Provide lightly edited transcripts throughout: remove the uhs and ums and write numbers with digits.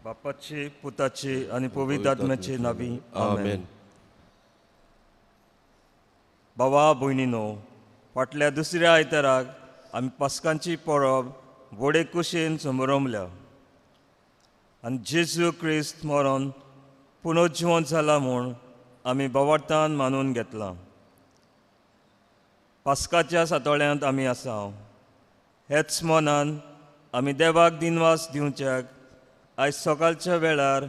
बापाची, पुताची आनी पवित्र आत्म्याची नावी, आमेन. बाबा भयणीनो, फाटल्या दुसऱ्या आयताराक आमी पास्कांची परब व्हडे कुशीन समरमल्या आनी जेजू क्रिस्त मरोन पुनर्जिवन जाला म्हूण आमी भावार्थान मानून घेतलां. पास्काच्या सातोळ्यांत आमी आसा. हेच मनान आमी देवाक दिनवास दिवच्याक आयज सकाळच्या वेळार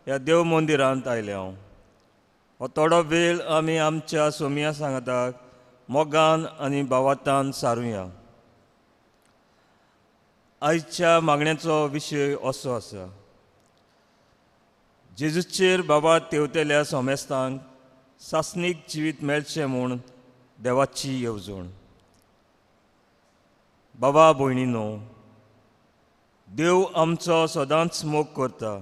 ह्या देव मंदिरांत आयले. हांव हो थोडो वेळ आमी आमच्या सोमया सांगाताक मोगान आनी भावार्थान सारुया. आयच्या मागण्याचो विशय असो आसा: जेजूचेर बाबा तेवतेल्या सोमेस्तांक सासणीक जिवीत मेळचें म्हूण देवाची येवजण. बाबा भयणीनो, देव आमचो सदांच मोग करता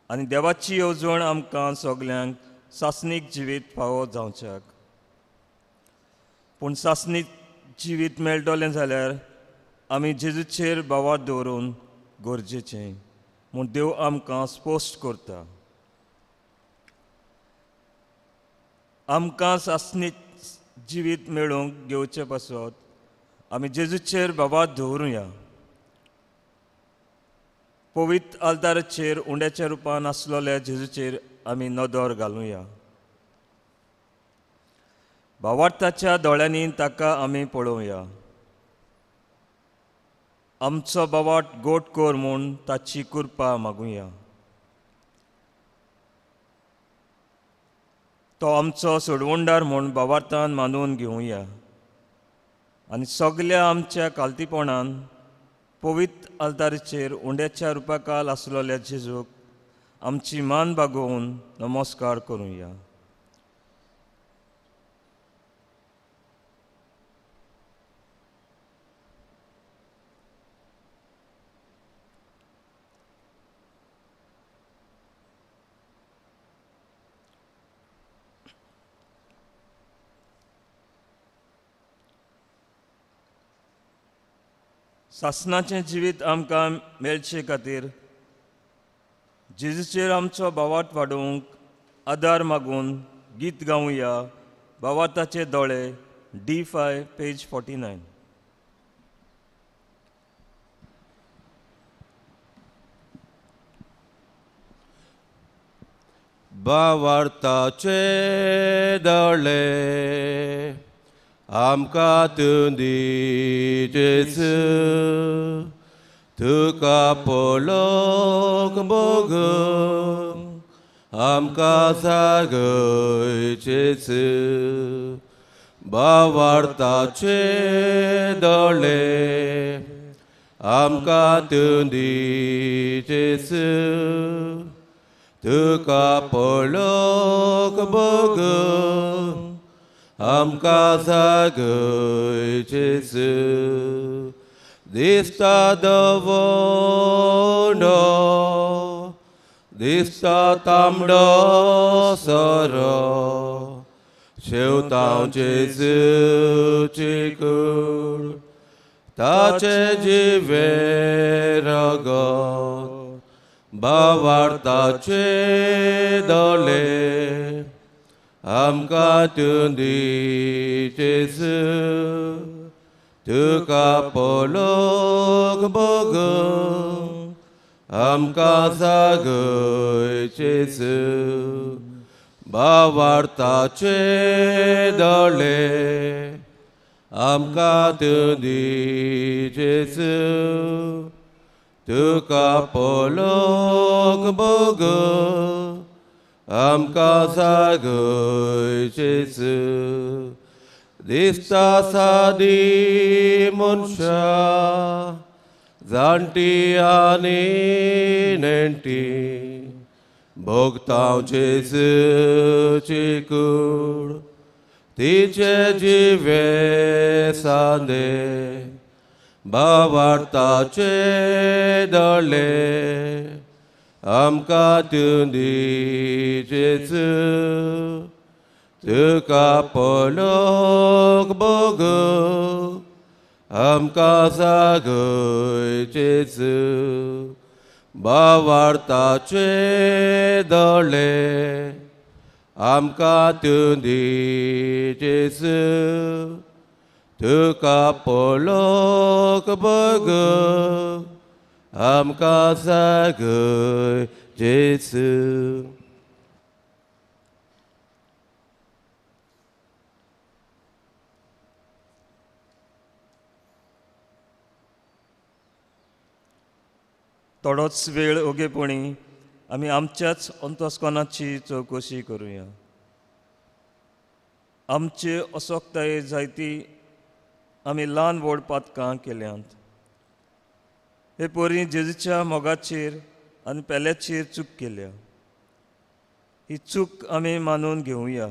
आनी देवाची येवजण आमकां सगल्यांक सासणीक जिवीत फावो जावच्याक. पूण सासणीक जिवीत मेळटलें जाल्यार आमी जेजूचेर भावार दवरून गरजेचें म्हूण देव आमकां स्पश्ट करता. आमकां सासणीक जिवीत मेळोवंक घेवचे पासत आमी जेजूचेर भावार दवरुया. पवित्र आल्ताराचेर उंड्याच्या रुपान आसलेल्या जेजूचेर आमी नदर घालुया. भावार्थाच्या दोळ्यांनी ताका आमी पळोवया. आमचो बावाट गोट कर म्हूण ताची कृपा मागुया. तो आमचो सोडवणदार म्हूण भावार्थान मानून घेवया आनी सगल्या आमच्या कालतीपणान पवित्र आल्ताराचेर उंड्याच्या रुपाकाल आसलेल्या जेजूक आमची मान बागोवन नमस्कार करुया. सासणाचें जिवीत आमकां मेळचे खातीर जेजूचेर आमचो भावार्थ वाडोवंक आदार मागून गीत गावया. भावार्थाचे दोळे, D5 page 49. भावार्थाचे दोळे आमकां तूं दी जेजू, तुका पळोवंक मोग आमकां जागय जेजू. भावार्थाचे दोळे आमकां तूं दी जेजू, तुका पळोवंक मोग आमकां जागय जेजू. दिसता दवो दिसता तांबडो सोरो, शेवतांव जेजूची कूड, ताचें जिवें रगत. भावार्थाचे दोळे आमकां तूं दी जेजू, तुका पळोवंक मोग आमकां जागय जेजू. भावार्थाचे दोळे आमकां तूं दी जेजू, तुका पळोवंक मोग आमकां जागय जेजू. दिसता सादी मनशां, जाणटी आनी नेणटी, भोगतांव जेजूची कूड, तिचें जिवें सांदे. भावार्थाचे दोळे आमकां तूं दी जेजू, तुका पळोवंक मोग आमकां जागय जेजू. बावार्थाचे दोळे आमकां तूं दी जेजू तुका पळोवंक बगूंक आमकां जागय जेजू. थोडोच वेळ ओगेपणी आमी आमच्याच अंतस्करणाची चवकशी करुया. आमचे असक्ताये जायती आमी ल्हान व्हड पातकां केल्यांत. हे परी जेजूच्या मोगाचेर आनी पेल्याचेर चूक केल्या. ही चूक आमी मानून घेवया.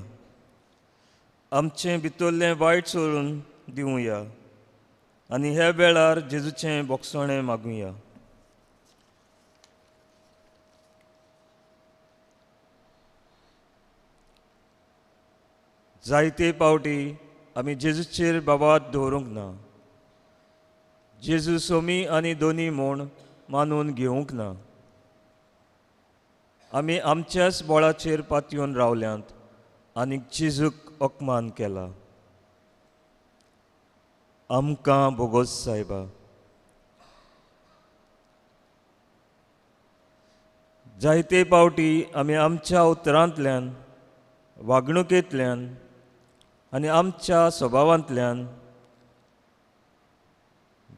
आमचें भितरलें वायट सोडून दिवया आनी ह्या वेळार जेजूचें बोगसणें मागुया. जायते पावटी आमी जेजूचेर बाबात दवरूंक ना. जेजू सोमी आनी दोनी म्हूण मानून घेवंक ना. आमी आमच्याच बळाचेर पातयेवन रावल्यांत आनी जेजूक अपमान केला. आमकां भोगोस सायबा. जायते पावटी आमी आमच्या उतरांतल्यान, वागणुकेंतल्यान आनी आमच्या स्वभावांतल्यान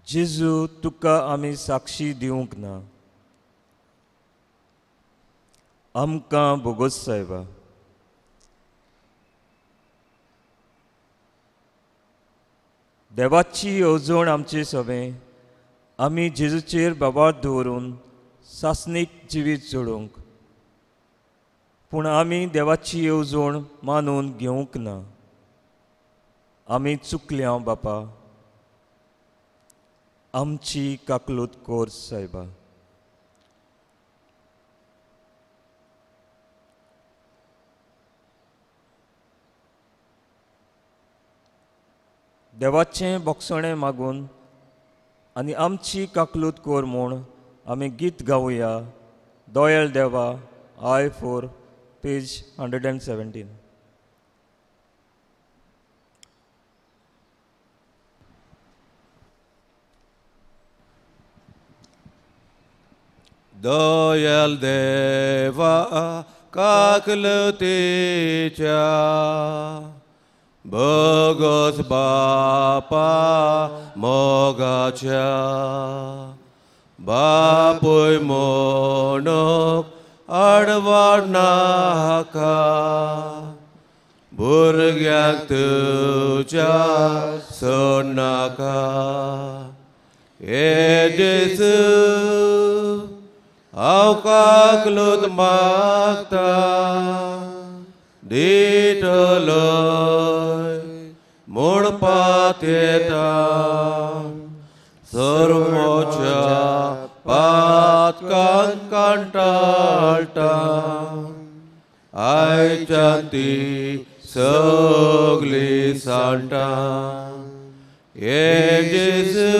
जेजू तुका आमी साक्षी दिवंक ना. आमकां भोगोस सायबा. देवाची येवजण आमचे सवें आमी जेजूचेर बाबार दवरून सासणीक जिवीत जोडूंक, पूण आमी देवाची येवजण मानून घेवंक ना. आमी चुकल्या बापा. आमची काकलूत कोर सायबा. देवाचें बोगसणें मागून आनी आमची काकलूत कोर म्हूण आमी गीत गावया. दोयल देवा, I 4, page 117. दयाल देवा काकलुतीच्या भोगोस बापा मोगाच्या बापूय म्हणूंक आडवाड नाका भुरग्यांक तुज्या सोडनाका. हे जेजू हांव काकलूत मागता दितलोय म्हूण पातयेता सर्वोच्या पातकांक कंटाळटा आयच्यान ती सगली सांडटा. हे जेजू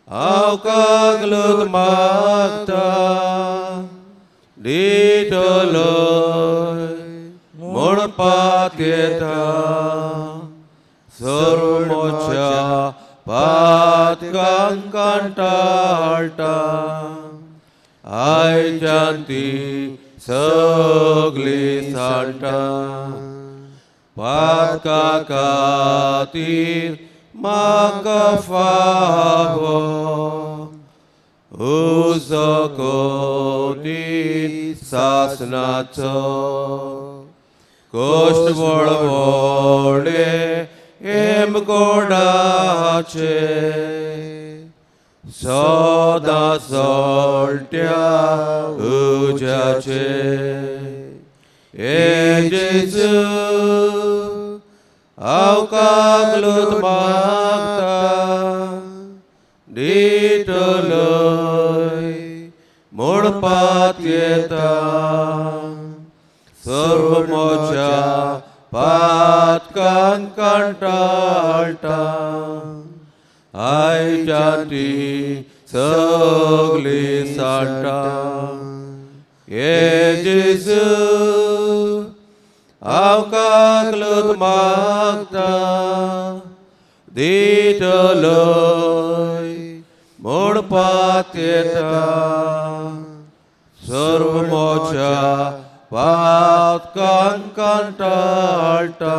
हांव काकलूत मागता दितलोय म्हूण पातयेता सर्वोच्या पातकांक कंटाळटा आयच्यान ती सगली सांडटा. पातका खातीर म्हाका फावो उजो कोतीन सासणाचो कश्ट वळवळे हेमकोडाचे सदां सळट्या उज्याचे. हे जेजू हांव काकलूत मागता दितलोय म्हूण पातयेता सर्वमोच्या पातकांक कंटाळटा आयच्यान ती सगळी साळटा. हे जेजू हांव काकलूत मागता दितलोय म्हणपाक येता. सर्व म्हज्या पातकान कंटाळटा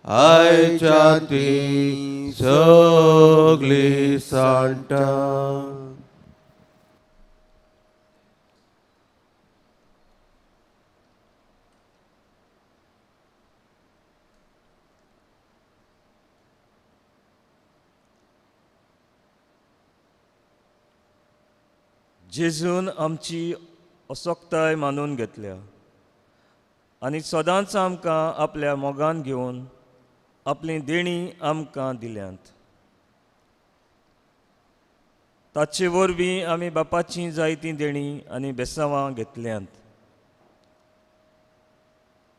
आयच्या ती सगळी सांडटा. जेजून आमची असक्ताय मानून घेतल्या आनी सदांच आमकां आपल्या मोगान घेवन आपली देणी आमकां दिल्यांत. ताचे वरवीं आमी बापाचीं जायतीं देणीं आनी बेसांवां घेतल्यांत.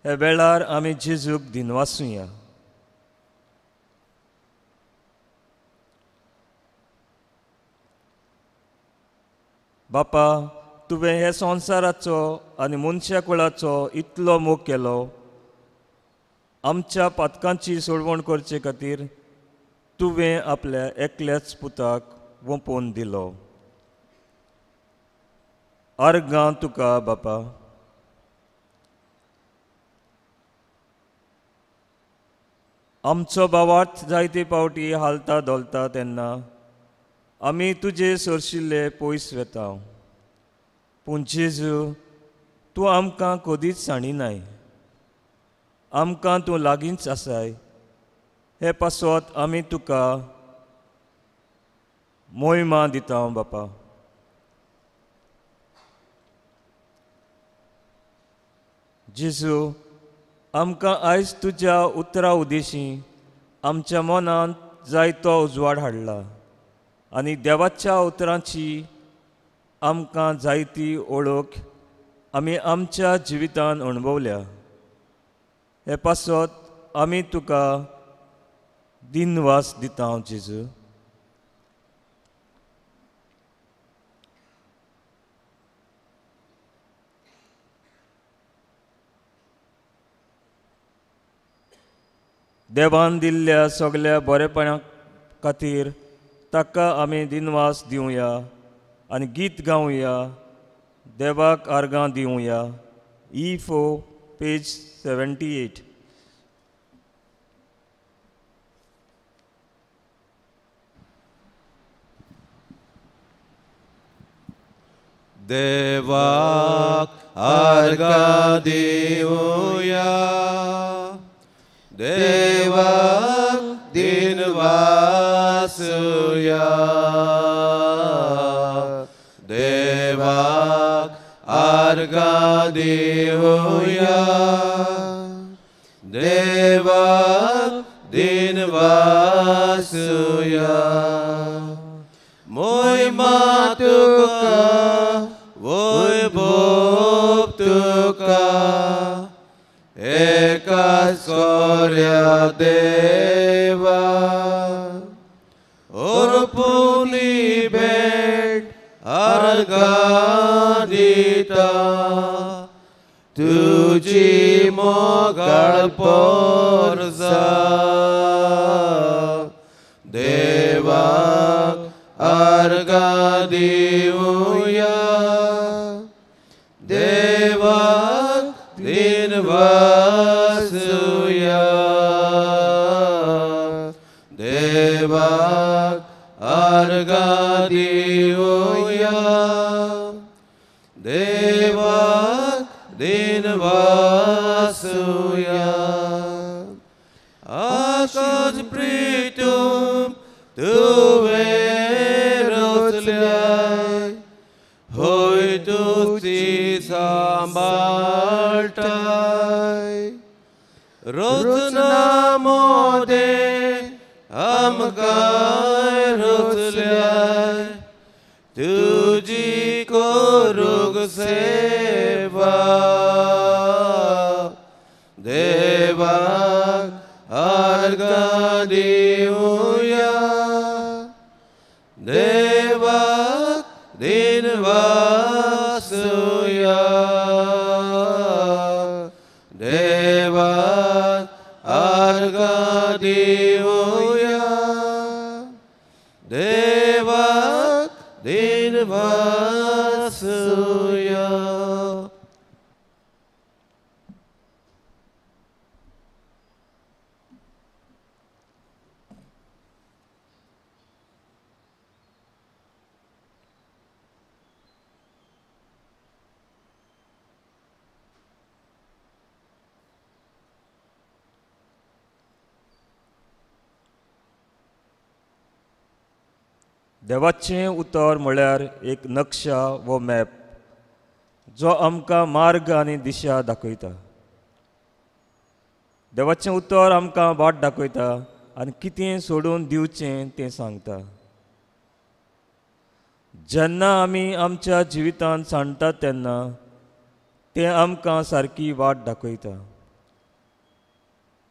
ह्या वेळार आमी जेजूक दिनवासुया. बापा, तुवें हे संवसाराचो आनी मनशा कुळाचो इतलो मोग केलो, आमच्या पातकांची सोडवण करचे खातीर तुवें आपल्या एकल्याच पुताक वोंपोवन दिलो. अर्गां तुका बापा. आमचो बावार्थ जायते पावटी हालता धोलता तेन्ना आमी तुजे सरशिल्ले पयस वेता, पूण जेजू तूं आमकां कदीच सांडिनाय. आमकां तूं लागींच आसाय. हे पासत आमी तुका मोहिमा दिता बापा. जेजू, आमकां आयज तुज्या उतरा उदेशी आमच्या मनांत जायतो उजवाड हाडला आनी देवाच्या उतरांची आमकां जायती ओळख आमी आमच्या जिवितान अणभवल्या. हे पासत आमी तुका दिनवास दिता जेजू. देवान दिल्ल्या सगल्या बरेपणा खातीर ताका आमी दिनवास दिवया आनी गीत गावया, देवाक आर्गां दिवया. E4 page 78. देवाक आर्गां दिवया, देवाक दिनवासुया, देवाक आर्गां दिवया, देवाक दिनवासुया. मोहिमा तुका वैभव तुका एकाच कोऱ्या देवा, अर्पुनी भेट आर्गां दिता तुजी मोगाळ पोरसा. देवाक आर्गां दिवया, देवाक दिनवासुया, देवाक आर्गां दिवया, देवाक दिनवासुया. आकाश प्रीतम तुवें रचल्याय, होय तुजी सांबाळटाय. रचना मोदें आमकां रचल्याय, तुजी करूंक सेवा. देवाक आर्गां दिवया, देवाक आर्गां दिवया देवाक दिनवासुया. देवाचें उतर म्हळ्यार एक नक्षा वो मॅप जो आमकां मार्ग आनी दिशा दाखयता. देवाचें उतर आमकां वाट दाखयता आनी कितें सोडून दिवचें तें सांगता. जेन्ना आमी आमच्या जिवितांत सांडटात तेन्ना तें आमकां सारकी वाट दाखयता.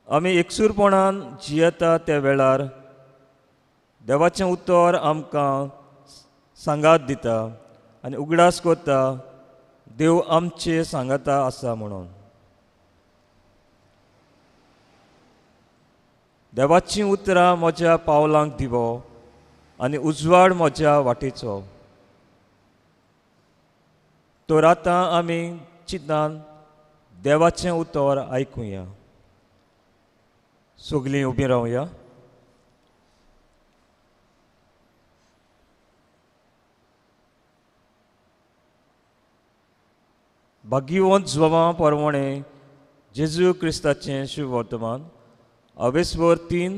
आमी एकसूरपणान जियेता त्या वेळार देवाचें उतर आमकां सांगात दिता आनी उगडास करता देव आमचे सांगाता आसा म्हणून. देवाचीं उतरां म्हज्या पावलांक दिवो आनी उजवाड म्हज्या वाटेचो. तर आतां आमी चिंतान देवाचें उतर आयकुया. सगलीं उबीं रावया. भाग्यवंत जुवां परवणे जेजू क्रिस्ताचें शुभवर्तमान अवेस्वर 3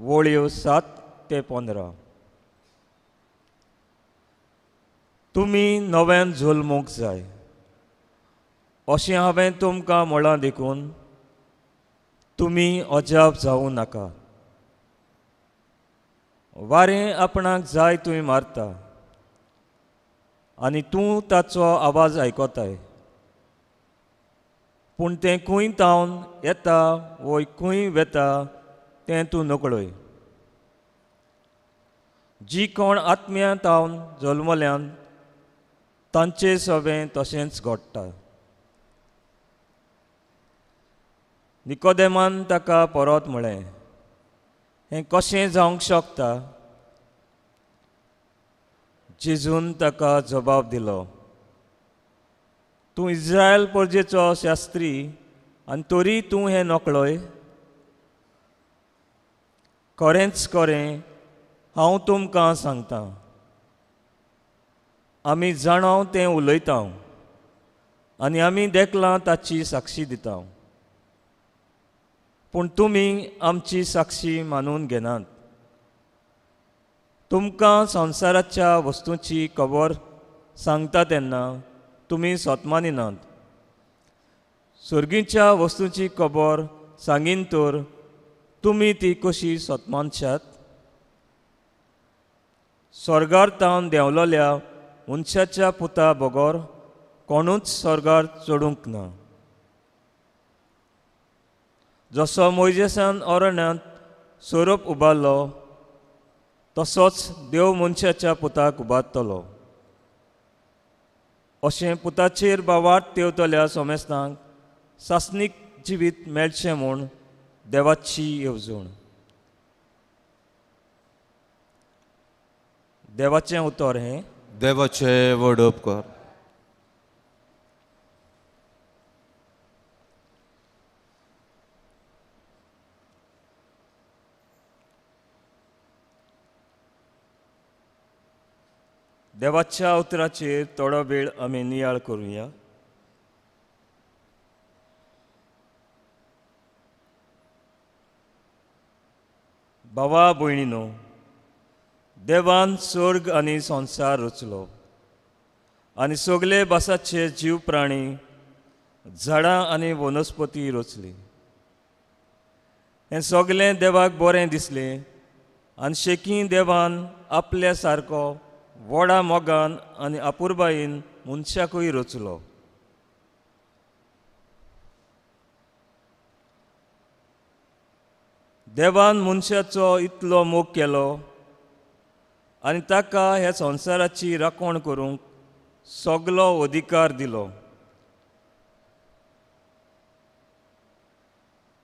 वळयो 7 ते 15. तुमी नव्यान जल्मूंक जाय अशें हांवें तुमकां म्हळां देखून तुमी अजाप जावं नाका. वारें आपणाक जाय थंय मारता आनी तूं ताचो आवाज आयकताय, पूण तें खंय तावन येता वो खंय वेता तें तूं नकळय. जी कोण आत्म्या तावन जल्मल्यान तांचे सवें तशेंच घडटा. निकोदेमान ताका परत म्हळें, हें कशें जावंक शकता? जेजून ताका जबाब दिलो, तूं इस्रायल परजेचो शास्त्री आनी तरी तूं हें नकळय? खरेंच खरें हांव तुमकां सांगता, आमी जाणा तें उलयता आनी आमी देखलां ताची साक्षी दिता, पूण तुमी आमची साक्षी मानून घेनात. तुमकां संवसाराच्या वस्तूंची खबर सांगता तेन्ना तुमी सोतमानिनात. सर्गीच्या वस्तूंची खबर सांगीन तर तुमी ती कशी सोतमानशात? स्वर्गार तावन देंवलोल्या मनशाच्या पुता बगर कोणूच स्वर्गार चडूंक ना. जसो मोयजेसान अरण्यांत सोरोप उबारलो तसोच देव मनशाच्या पुताक उबारतलो. अशें पुताचेर बावाट तेवतल्या सोमेस्तांक सासणीक जिवीत मेळचें म्हूण देवाची येवजण. देवाचें उतर हें. देवाचें व्हड उपकार. देवाच्या उतराचेर थोडो वेळ आमी नियाळ करुया. भावा भयणीनो, देवान स्वर्ग आनी संवसार रचलो आनी सगळे भासाचे जीव प्राणी, झाडां आनी वनस्पती रचली. हें सगळें देवाक बरें दिसलें आनी शेकी देवान आपल्या सारको व्हडा मोगान आनी अपुरबायेन मनशाकूय रचलो. देवान मनशाचो इतलो मोग केलो आनी ताका ह्या संवसाराची राखण करूंक सगलो अधिकार दिलो.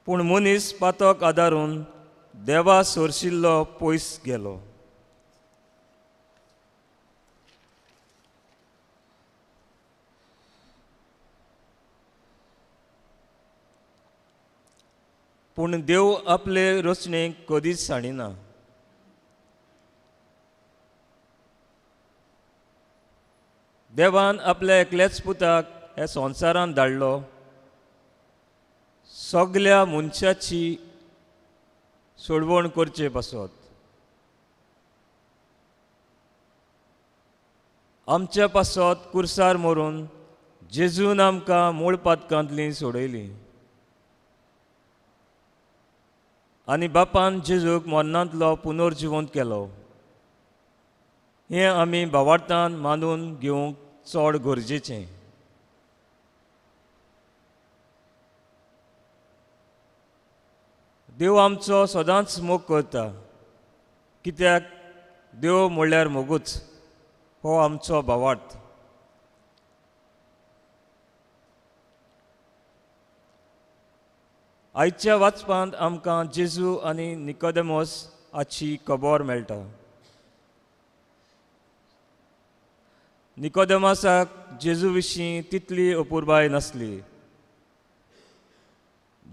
पूण मनीस पातक आदारून देवा सोरशिल्लो पयस गेलो. पूण देव आपले रचणेक कदीच सांडिना. देवान आपल्या एकल्याच पुताक ह्या संवसारांत धाडलो सगल्या मनशाची सोडवण करचे पासत. आमच्या पासत कुर्सार मरून जेजून आमकां मूळ पातकांतली सोडयली आनी बापान जेजूक मरणांतलो पुनर्जिवंत केलो. हें आमी भावार्थान मानून घेवंक चड गरजेचें. देव आमचो सदांच मोग करता, कित्याक देव म्हणल्यार मोगूच हो आमचो भावार्थ. आयच्या वाचपांत आमकां जेजू आनी निकोदेमोस हाची खबर मेळटा. निकोदेमसाक जेजू विशीं तितली अपुरबाय नासली.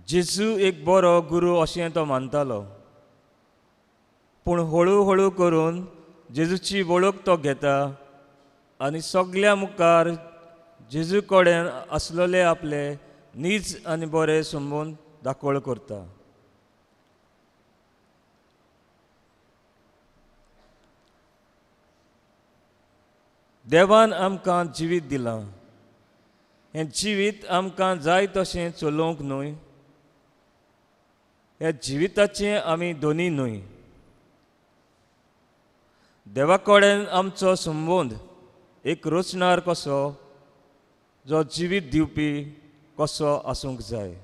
जेजू एक बरो गुरू अशें तो मानतालो, पूण हळू हळू करून जेजूची वळख तो घेता आनी सगल्या मुखार जेजू कडेन आसलेले आपले नीज आनी बरे संबंद दाखोळ करता. देवान आमकां जिवीत दिलां. हें जिवीत आमकां जाय तशें चलोवंक न्हय. ह्या जिविताचें आमी दोनी न्हय. देवा कडेन आमचो संबंद एक रचणार कसो जो जिवीत दिवपी कसो आसूंक जाय.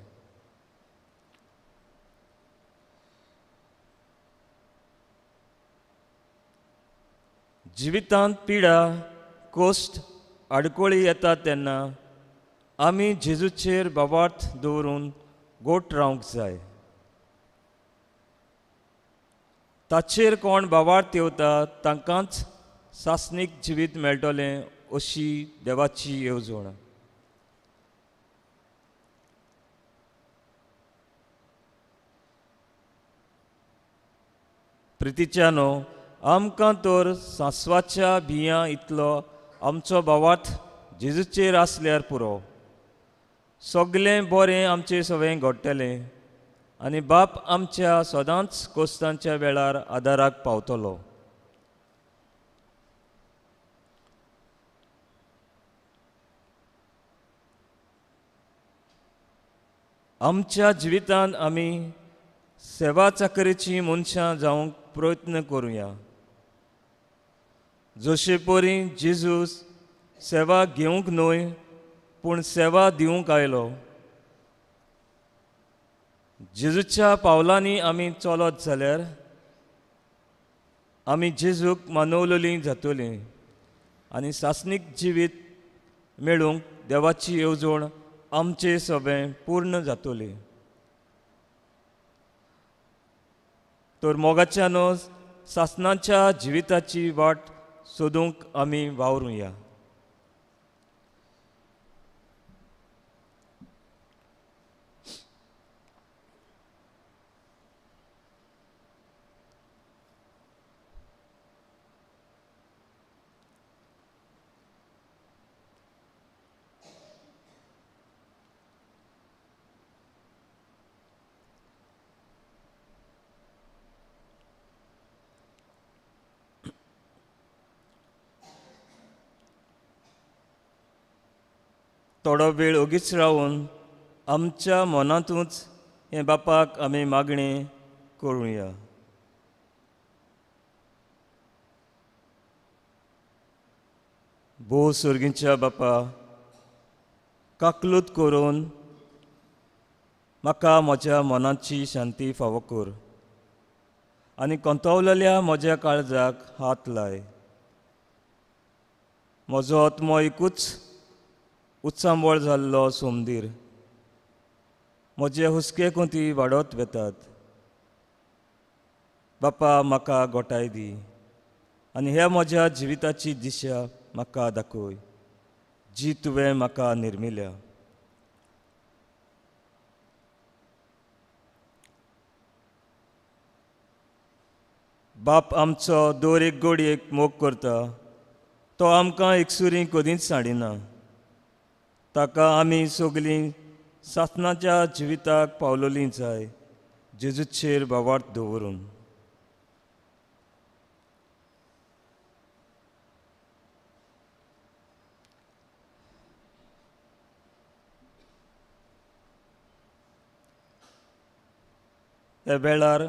जिवितांत पिडा, कश्ट, आडकोळी येता तेन्ना आमी जेजूचेर भावार्थ दवरून गोट रावंक जाय. ताचेर कोण भावार्थ येवता तांकांच सासणीक जिवीत मेळटलें अशी देवाची येवजण. प्रितीच्यानो, आमकां तर सांसवाच्या बियां इतलो आमचो भावार्थ जेजूचेर आसल्यार पुरो. सगलें बरें आमचें सगळें घडटलें आनी बाप आमच्या सदांच कोस्तांच्या वेळार आदाराक पावतलो. आमच्या जिवितांत आमी सेवा चाकरेची मनशां जावंक प्रयत्न करुया. जशे परी जेजूस सेवा घेवंक न्हय पूण सेवा दिवंक आयलो. जेजूच्या पावलांनी आमी चलत जाल्यार आमी जेजूक मानवलेलीं जातलीं आनी सासणीक जिवीत मेळूंक देवाची येवजण आमचे सगळें पूर्ण जातली. तर मोगाच्यानो, सासणाच्या जिविताची वाट सोदूंक आमी वावरुया. थोडो वेळ ओगीच रावन आमच्या मनांतूच हें बापाक आमी मागणें करुया. भोव सर्गीच्या बापा, काकलूत करून म्हाका म्हज्या मनाची शांती फावो कर आनी कोंतवलेल्या म्हज्या काळजाक हात लाय. म्हजो आत्मो एकूच उत्सांबळ जाल्लो सोमदीर म्हजे हुस्के कोंती वाडत वेतात. बापा म्हाका गोठाय दी आनी ह्या म्हज्या जिविताची दिशा म्हाका दाखय जी तुवें म्हाका निर्मिल्या. बाप आमचो दर एक गोडयेक मोग करता. तो आमकां एकसुरी कदींच सांडिना. ताका आमी सगलीं सासणाच्या जिविताक पावलोलीं जाय जेजूचेर भावार्थ दवरून. ह्या वेळार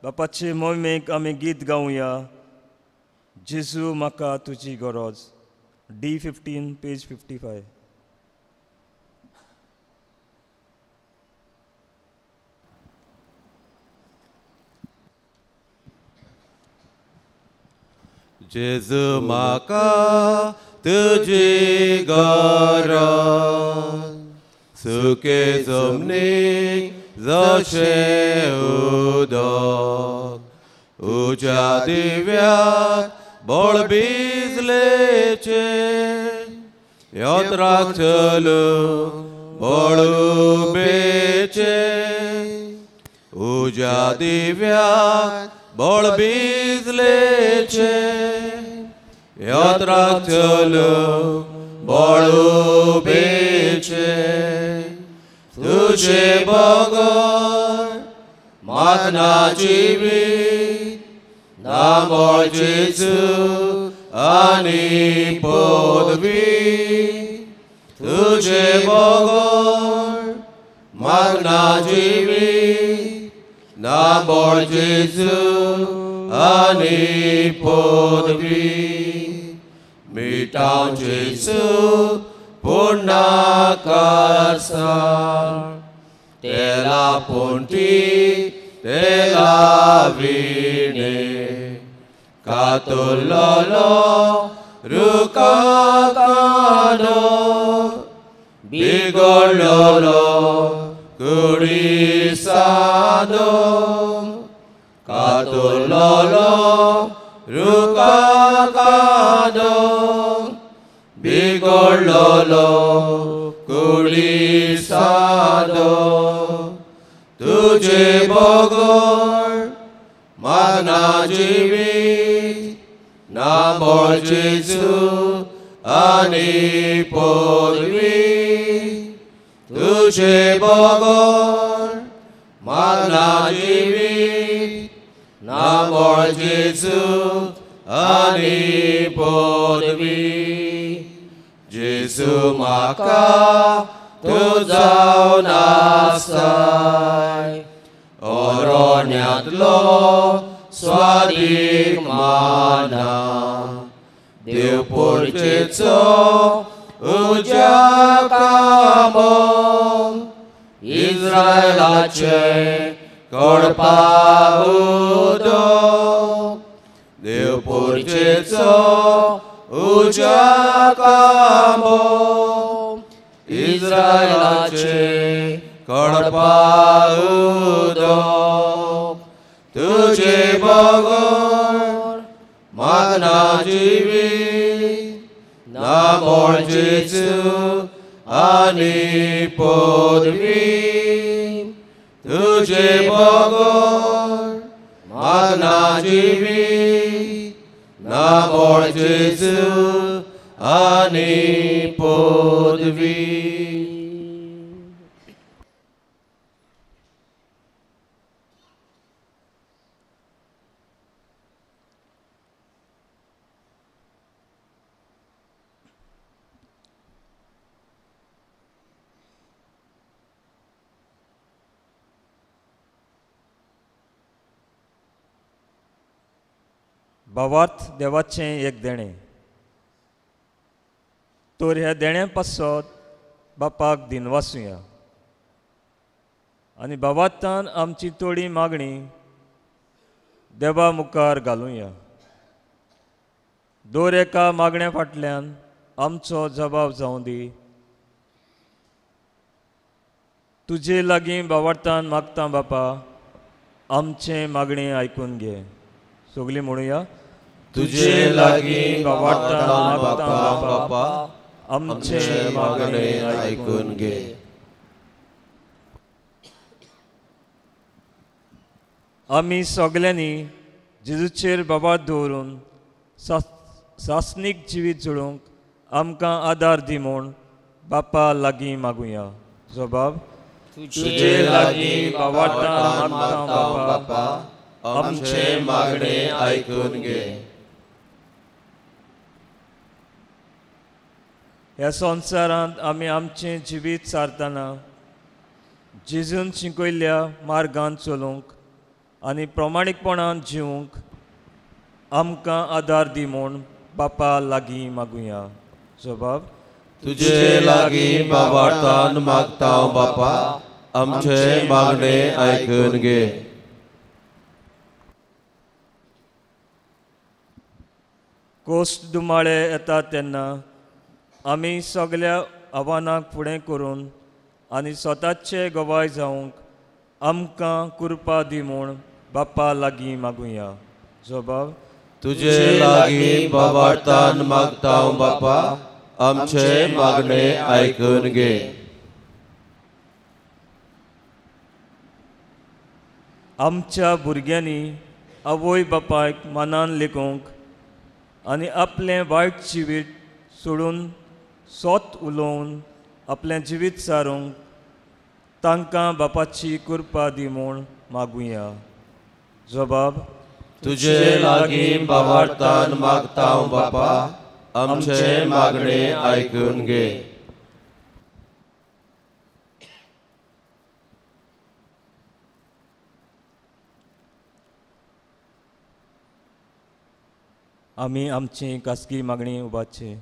बापाचे मोहिमेक आमी गीत गावया. जेजू म्हाका तुजी गरज. D15 page 55. जेजू म्हाका तुजी गरज सुके जमनीक जशें उदक उज्या दिव्याक बळ भिजलेचें यत्राक चलूंक बळ उबेचें उज्या दिव्याक बळ भिजलेचें यत्राक चलूंक बळ उबेचें तुजे बगर मागना जिवीत ना बळ जेजू आनी पदवी तुजे बगर मागना जिवीत ना बळ जेजू आनी पदवी मिटाव जेजू पूर्ण करसा तेला पोंटी तेला विणे कातुल्लो रुखाकानो बिगडलो कुडिसानो कातुल्लो रुखाकानो बिगडलो कुडिसानो तुजे बगर मागना जिवीत ना बळ जेजू आनी पदवी तुजे बगर मागना जिवीत ना बळ जेजू आनी पदवी जेजू म्हाका तूं जावन आसाय अरण्यांतलो स्वादीक माना देव पोर्चेचो उज्या कामो इस्रायलाचे कडपा उदक देव पोर्चेचो उज्या कामो इस्रायलाचे कडपा उदक तुजे बगर मागना जिवीत ना बळ जेजू आनी पदवी तुजे बगर मागना जिवीत ना बळ जेजू आनी पदवी. भावार्थ देवाचें एक देणें. तर ह्या देण्या पासत बापाक दिनवासुया आनी भावार्थान आमची थोडी मागणी देवा मुखार घालुया. दर एका मागण्या फाटल्यान आमचो जबाब जावं दी. तुजे लागीं बावार्थान मागता बापा, आमचें मागणें आयकून घे। सगळीं म्हणुया, तुजे लागीं बावार्थान मागता बापा, आमचें मागणें आयकून घे। आमी सगल्यांनी जेजूचेर बाबा दवरून सासणीक जिवीत जोडूंक आमकां आदार दी म्हूण बापा लागीं मागुया। जबाब, तुजे लागीं बावार्थान मागता बापा, आमचें मागणें आयकून घे। ह्या संवसारांत आमी आमचें जिवीत सारतना जेजून शिकयल्ल्या मार्गान चलूंक आनी प्रमाणीकपणान जिवंक आमकां आदार दी म्हूण बापा लागीं मागुया। जबाब, तुजे लागीं बावार्थान मागता बापा, आमचें मागणें आयकून घे। कोश्ट दुमाळे येता तेन्ना आमी सगल्या आव्हानांक फुडें करून आनी स्वताचे गवाय जावंक आमकां कृपा दी म्हूण बापा लागीं मागुया। जबाब, तुजे लागीं बावार्थान मागता बापा, आमचें मागणें आयकून घे। आमच्या भुरग्यांनी आवय बापायक मनान लेखूंक आनी आपलें वायट जिवीत सोडून सोत उलोवन आपलें जिवीत सारूंक तांकां बापाची कृपा दी म्हूण मागुया। जबाब, तुजे लागीं बावार्थान मागता बापा, आमचें मागणें आयकून घे। आमी आमची खासगी मागणी उबारची।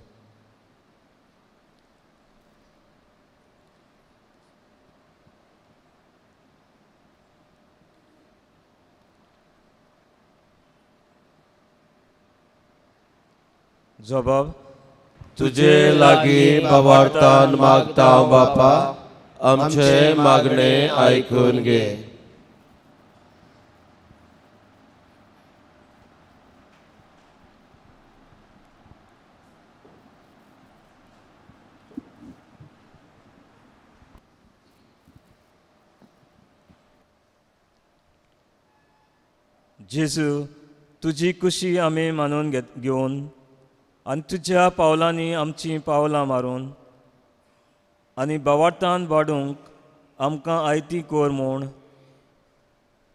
जबाब, तुजे लागीं बावार्थान मागता बापा, आमचें मागणें आयकून घे। जेजू, तुजी खुशी आमी मानून घेवन आनी तुज्या पावलांनी आमचीं पावलां मारून आनी बावार्थान वाडूंक आमकां आयती कर म्हूण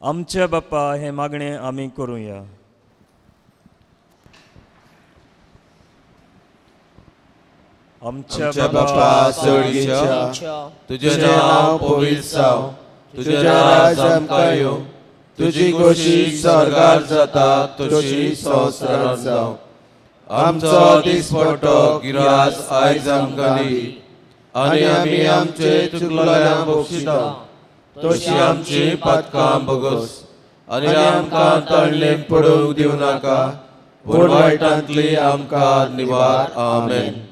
आमच्या बापा हें मागणें आमी करुया। आमच्या बापा स्वर्गीच्या, तुजें नांव पवित्र जावं, तुजें राज आमकां येवं, तुजी खोशी स्वर्गार जाता तशी संवसारांत जावं। आमचो दिसपट्टो गिरास आयज आमकां दी, आनी आमी आमचे चुकलेल्यांक बक्षिता तशी आमची पातकां भोगोस, आनी आमकां तळणेक पडूंक दिवं नाका, पूण वायटांतली आमकां निवार। आमेन।